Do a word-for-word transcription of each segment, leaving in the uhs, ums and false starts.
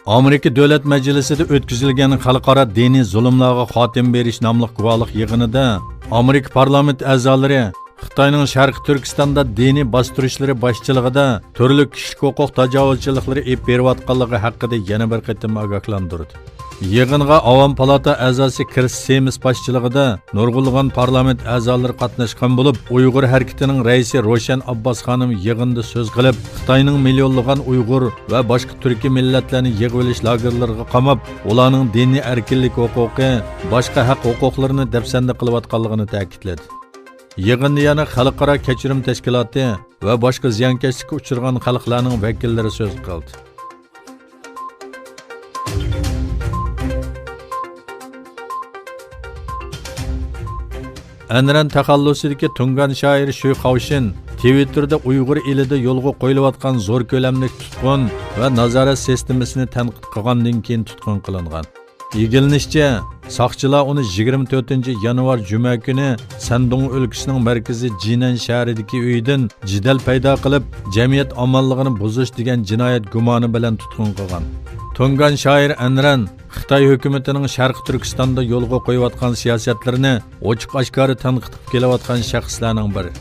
ئامېرىكا دۆلەت مەجلىسىدە ئۆتكۈزۈلگەن خەلقئارا دىنىي زۇلۇملارغا خاتىمە بېرىش ناملىق گۇۋاھلىق يىغىنىدا ئامېرىكا پارلامېنت ئەزالىرى خىتاينىڭ شەرقىي تۈركىستاندا دىنىي باستۇرۇشلىرى باشچىلىقىدا تۈرلۈك كىشىلىك ھوقۇق تاجاۋۇزچىلىقلىرى ئېلىپ بېرىۋاتقانلىقى ھەققىدە يەنە بىر قېتىم ئاگاھلاندۇردى. يىغىنغا ئاۋام پالاتا ئەزاسى كىرىس سېمىس باشچىلىقىدا نۇرغۇنلىغان پارلامېنت ئەزالىرى قاتناشقان بولۇپ، ئۇيغۇر ھەرىكىتىنىڭ رەئىسى روشەن ئابباس خانىم يىغىندا سۆز قىلىپ، خىتاينىڭ مىليونلىغان ئۇيغۇر ۋە باشقا تۈركىي مىللەتلەرنى يىغىۋېلىش لاگېرلىرىغا قاماپ، ئۇلارنىڭ دىنىي ئەركىنلىك ھوقۇقى، باشقا ھەق ھوقۇقلىرىنى دەپسەندە قىلىۋاتقانلىقىنى تەكىتلىدى. يىغىندا يەنە خەلقئارا كەچۈرۈم تەشكىلاتى ۋە باشقا زىيانكەشلىككە ئۇچرىغان خەلقلەرنىڭ ۋەكىللىرى سۆز قىلدى. ئەنرەن تەخەللۇسىدىكى تۇڭگان شائىرى شۈي خاۋشىن تىۋىتتېردا ئۇيغۇر ئېلىدە يولغا قويۇلۇۋاتقان زور كۆلەملىك تۇتقۇن ۋە نازارەت سىستېمىسىنى تەنقىد قىلغاندىن كېيىن تۇتقۇن قىلىنغان. ئىگىلىنىشىچە، ساقچىلار ئۇنى يىگىرمە تۆتىنچى يانۋار جۈمە كۈنى سەندۇڭ ئۆلكىسىنىڭ مەركىزى جىنەن شەھىرىدىكى ئۆيىدىن جېدەل پەيدا قىلىپ، جەمئىيەت ئامانلىقىنى بۇزۇش دېگەن جىنايەت گۇمانى بىلەن تۇتقۇن قىلغان. تۇڭگان شائىر ئەنرەن خىتاي ھۆكۈمىتىنىڭ شەرقىي تۈركىستاندا يولغا قويۇۋاتقان سىياسەتلىرىنى ئوچۇق-ئاشكارا تەنقىد قىلىپ كېلىۋاتقان شەخسلەرنىڭ بىرى.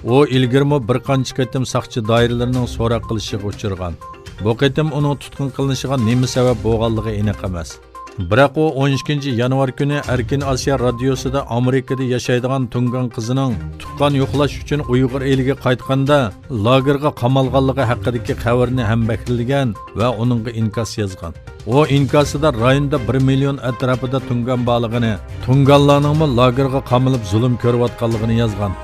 ئۇ ئىلگىرىمۇ بىر قانچە قېتىم ساقچى دائىرىلىرىنىڭ سوراق قىلىشىغا ئۇچرىغان. بۇ قېتىم ئۇنىڭ تۇتقۇن قىلىنىشىغا نېمە سەۋەب بولغانلىقى ئېنىق ئەمەس. بىراق ئۇ ئون ئىككىنچى يانۋار كۈنى ئەركىن ئاسىيا رادىيوسىدا ئامېرىكىدا ياشايدىغان تۇڭگان قىزىنىڭ تۇغقان يوقلاش ئۈچۈن ئۇيغۇر ئېلىگە قايتقاندا لاگېرغا قامالغانلىقى ھەققىدىكى خەۋىرىنى ھەمبەھىرلىگەن ۋە ئۇنىڭغا ئىنكاس يازغان. ئۇ ئىنكاسىدا رايوندا بىر مىليون ئەتراپىدا تۇڭگان بارلىقىنى، تۇڭگانلارنىڭمۇ لاگېرغا قامىلىپ زۇلۇم كۆرۈۋاتقانلىقىنى يازغان.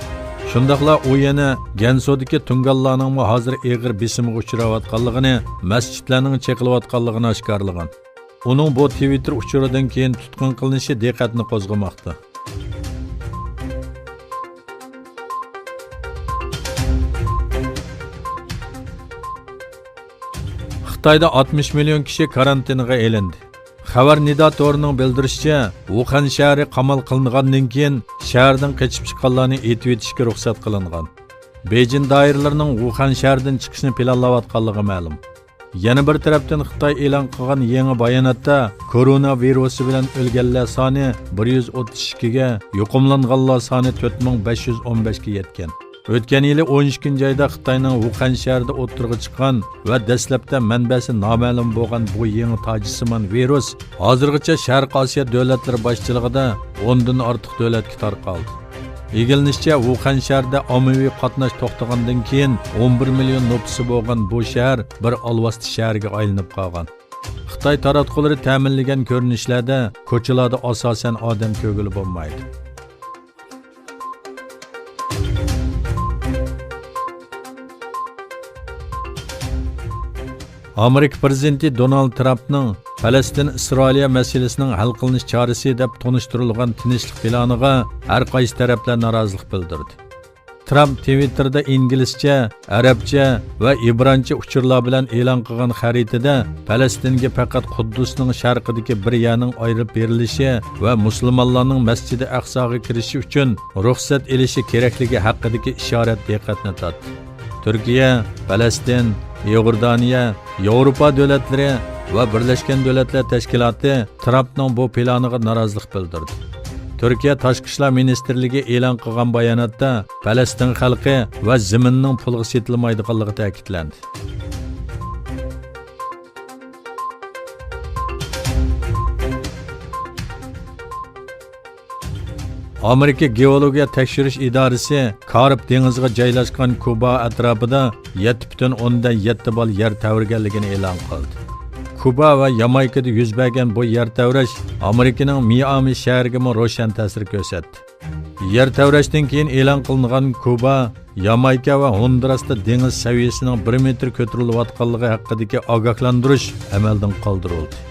شۇنداقلا ئۇ يەنە گەنسۇدىكى تۇڭگانلارنىڭمۇ ھازىر ئېغىر بېسىمغا ئۇچراۋاتقانلىقىنى، مەسچىتلەرنىڭ چېقىلىۋاتقانلىقىنى ئاشكارىلىغان. ئۇنىڭ بۇ تىۋىتتېر ئۇچۇرىدىن كېيىن تۇتقۇن قىلىنىشى دىققەتنى قوزغىماقتا. خىتايدا ئاتمىش مىليون كىشى كارانتىنغا ئېلىندى. خەۋەر نىدا تورىنىڭ بىلدۈرۈشىچە، ۋۇخەن شەھىرى قامال قىلىنغاندىن كېيىن، شەھەردىن قېچىپ چىققانلارنى ئېتىۋېتىشكە رۇخسەت قىلىنغان. بېيجىڭ دائىرىلىرىنىڭ ۋۇخەن شەھىرىدىن چىقىشنى پىلانلاۋاتقانلىقى مەلۇم. يەنە بىر تەرەپتىن، خىتاي ئېلان قىلغان يېڭى باياناتتا، كورونا ۋىرۇسى بىلەن ئۆلگەنلەر سانى بىر يۈز ئوتتۇز ئىككىگە، يۇقۇملانغانلار سانى تۆت مىڭ بەش يۈز ئون بەشكە يەتكەن. ئۆتكەن يىلى ئون ئىككىنچى ئايدا خىتاينىڭ ۋۇخەن شەھىرىدە ئوتتۇرىغا چىققان ۋە دەسلەپتە مەنبەسى نامەلۇم بولغان بۇ يېڭى تاجسىمان ۋىرۇس ھازىرغىچە شەرقىي ئاسىيا دۆلەتلىرى باشچىلىقىدا ئوندىن ئارتۇق دۆلەتكە تارقالدى. ئىگىلىنىشىچە، ۋۇخەن شەھىرىدە ئاممىۋى قاتناش توختىغاندىن كېيىن، ئون بىر مىليون نوپۇسى بولغان بۇ شەھەر بىر ئالۋاستى شەھەرگە ئايلىنىپ قالغان. خىتاي تاراتقۇلىرى تەمىنلىگەن كۆرۈنۈشلەردە كوچىلاردا ئاساسەن ئادەم كۆرگىلى بولمايدۇ. ئامېرىكا پىرېزىدېنتى دونالد ترامپنىڭ پەلەستىن-ئىسرائىلىيە مەسىلىسىنىڭ ھەل قىلىنىش چارىسى دەپ تونۇشتۇرۇلغان تىنچلىق پىلانىغا ھەر قايسى تەرەپلەر نارازىلىق بىلدۈردى. ترامپ تىۋىتتېردا ئىنگلىزچە، ئەرەبچە ۋە ئىبرانچە ئۇچۇرلار بىلەن ئېلان قىلغان خەرىتىدە پەلەستىنگە پەقەت قۇددۇسنىڭ شەرقىدىكى بىر يەرنىڭ ئايرىپ بېرىلىشى ۋە مۇسۇلمانلارنىڭ مەسچىدى ئەقساغا كىرىشى ئۈچۈن رۇخسەت ئېلىشى كېرەكلىكى ھەققىدىكى ئىشارەت دىققەتنى تارتتى. تۈركىيە، پەلەستىن، ئىئوردانىيە، ياۋروپا دۆلەتلىرى ۋە بىرلەشكەن دۆلەتلەر تەشكىلاتى ترامپنىڭ بۇ پىلانىغا نارازىلىق بىلدۈردى. تۈركىيە تاشقى ئىشلار مىنىستىرلىكى ئېلان قىلغان باياناتتا پەلەستىن خەلقى ۋە زېمىننىڭ پۇلغا سېتىلمايدىغانلىقى تەكىتلەندى. ئامېرىكا گېئولوگىيە تەكشۈرۈش ئىدارىسى كارىب دېڭىزىغا جايلاشقان كۇبا ئەتراپىدا يەتتە پۈتۈن ئوندىن يەتتە بال يەر تەۋرىگەنلىكىنى ئېلان قىلدى. كۇبا ۋە يامايكىدا يۈز بەرگەن بۇ يەر تەۋرەش ئامېرىكىنىڭ مىئامى شەھىرىگىمۇ روشەن تەسىر كۆرسەتتى. يەر تەۋرەشتىن كېيىن ئېلان قىلىنغان كۇبا، يامايكا ۋە ھوندۇراستا دېڭىز سەۋىيەسىنىڭ بىر مېتىر كۆتۈرۈلۈۋاتقانلىقى ھەققىدىكى ئاگاھلاندۇرۇش ئەمەلدىن قالدۇرۇلدى.